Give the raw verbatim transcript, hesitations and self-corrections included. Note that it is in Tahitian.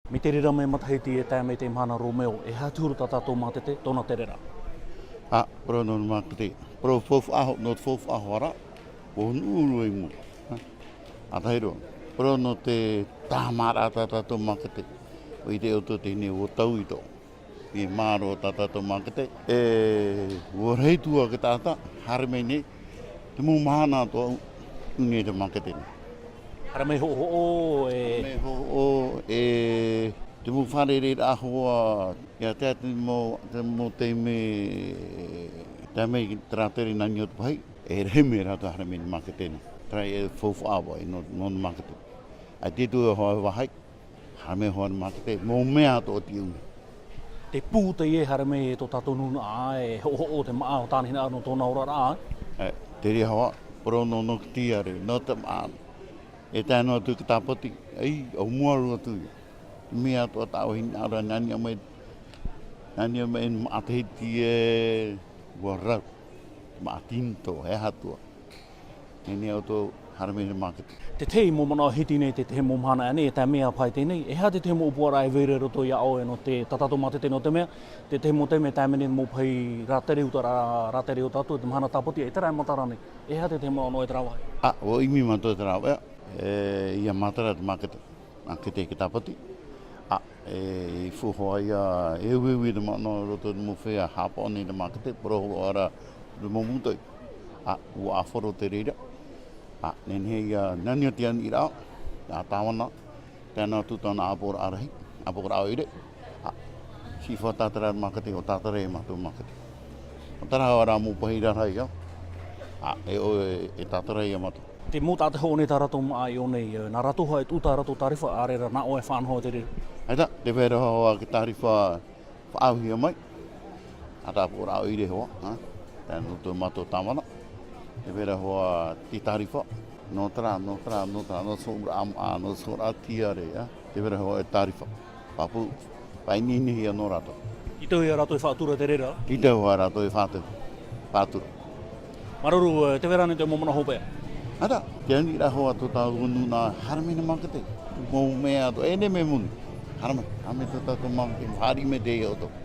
Mai te reira mai matahiti e tae mai te mahana Romeo, e aha te huru tā tātou mātete, tōna tereraʻa? Ā, parau nō te mātete, parau faufaʻa, nō te faufaʻa hoʻi ra, ʻua nuʻu roa i mua. Ā, ʻa tahi roa, parau nō te tāmāraʻa tā tātou mātete, ʻua ʻite ʻoutou teie nei ʻua tau i tō. E mā roa tā tātou mātete. E, ʻua rahi atu ā te taʻata, haere mai nei, te mau mahana atoʻa, ʻua ʻite nei te mātete nei. Haere mai hoʻohoʻo, e. Haere mai hoʻohoʻo, e, te mau fārereiraʻa hoʻi, ʻia tae te mau, te mau taime, tae mai te rātere nā niʻa i te pahi, e rahi mai rātou haere mai te mātete nei. Terā e faufaʻa ʻoia, nō, nō te mātete. ʻAita e tuʻu hoʻi vāhi, haere mai hoʻi te mātete, mau mea atoʻa ʻia ʻumi. Te pū teie e haere mai e tō tātou nūnaʻa, e hoʻohoʻo te māʻa ʻo tāna hinaʻaro nō tōna oraraʻa. E, te reira hoʻi, parau nō, nō te tiare, nō te māʻa. E tae noa atu i te tāpati, ʻei, ʻua mua roa atu ia. Mea atoʻa tāʻu hinaʻaro, nā niʻa mai, nā niʻa mai māʻa Tahiti e, ʻua rau, māʻa Tinitō, e aha atoʻa. Teie nei ʻoutou haere mai te mātete. Te tahi mau manaʻo e hiti nei, te tahi mau mahana aʻe nei, e tae mai ā paʻi teie nei, e aha te tahi mau ʻōpuaraʻa e vai ra i roto iā ʻoe nō te, tā tātou mātete nō te mea, te tahi mau taime e tae mai nei te mau pahi rātere, ʻuta rā, rātere o tātou, te mahana tāpati, e terā e matara nei. E aha te tahi mau manaʻo i terā vāhi? Ā, ʻua ʻimi mātou i terā vāhi, e, ʻia matara te mātete. Mātete i te tāpati. Ā, e, i faufaʻa ia, e uiui te manaʻo i roto i te mau feiā, haʻapaʻo nei te mātete, parau hoʻi ra, te mau mūtoʻi. Ā, ʻua ʻāfaro te reira. Ā, nehenehe ia, nā niʻa i te aniraʻa, ā, tāvana, tae noa atu tāna ʻāpoʻoraʻa rahi, ʻāpoʻoraʻa ʻoire. Ā, siʻi faʻatātara te mātete, ʻua tātara e mātou mātete. ʻUa terā hoʻi rā mau pahi rarahi, ā. Ā, e ʻoe, e tātara ia mātou. Te mau taʻata e hoʻo nei tā rātou māʻa i ʻō nei, e, nā rātou hoʻi e tuʻu tā rātou tārifa, ʻaore rā nā ʻoe e faʻanaho i te reira. ʻAita, tē vai ra hoʻi te tārifa faʻaauhia mai, ā, tā ʻāpoʻoraʻa ʻoire hoʻi, ā, tae noa atu mātou tāvana. Tē vai ra hoʻi te tārifa, nō terā, nō terā, nō terā, nō te hōʻoraʻa māʻa, nō te hōʻoraʻa tiare, ā. Tē vai ra hoʻi te tārifa. Pāpū, faʻaineinehia nō rātou. Tītauhia rātou e faʻatura i te reira? Tītauhia rātou e faʻatura. Faʻatura. Māuruuru, e, tē vai ra ānei te mau manaʻo hopeʻa? ʻAita, te aniraʻa hoʻi tō tātou nūnaʻa, haere mai te mātete. Mau mea atoʻa, e nehenehe e moni. Haere mai, haere mai tō tātou mātete, fāriʻi mai teie ʻoutou.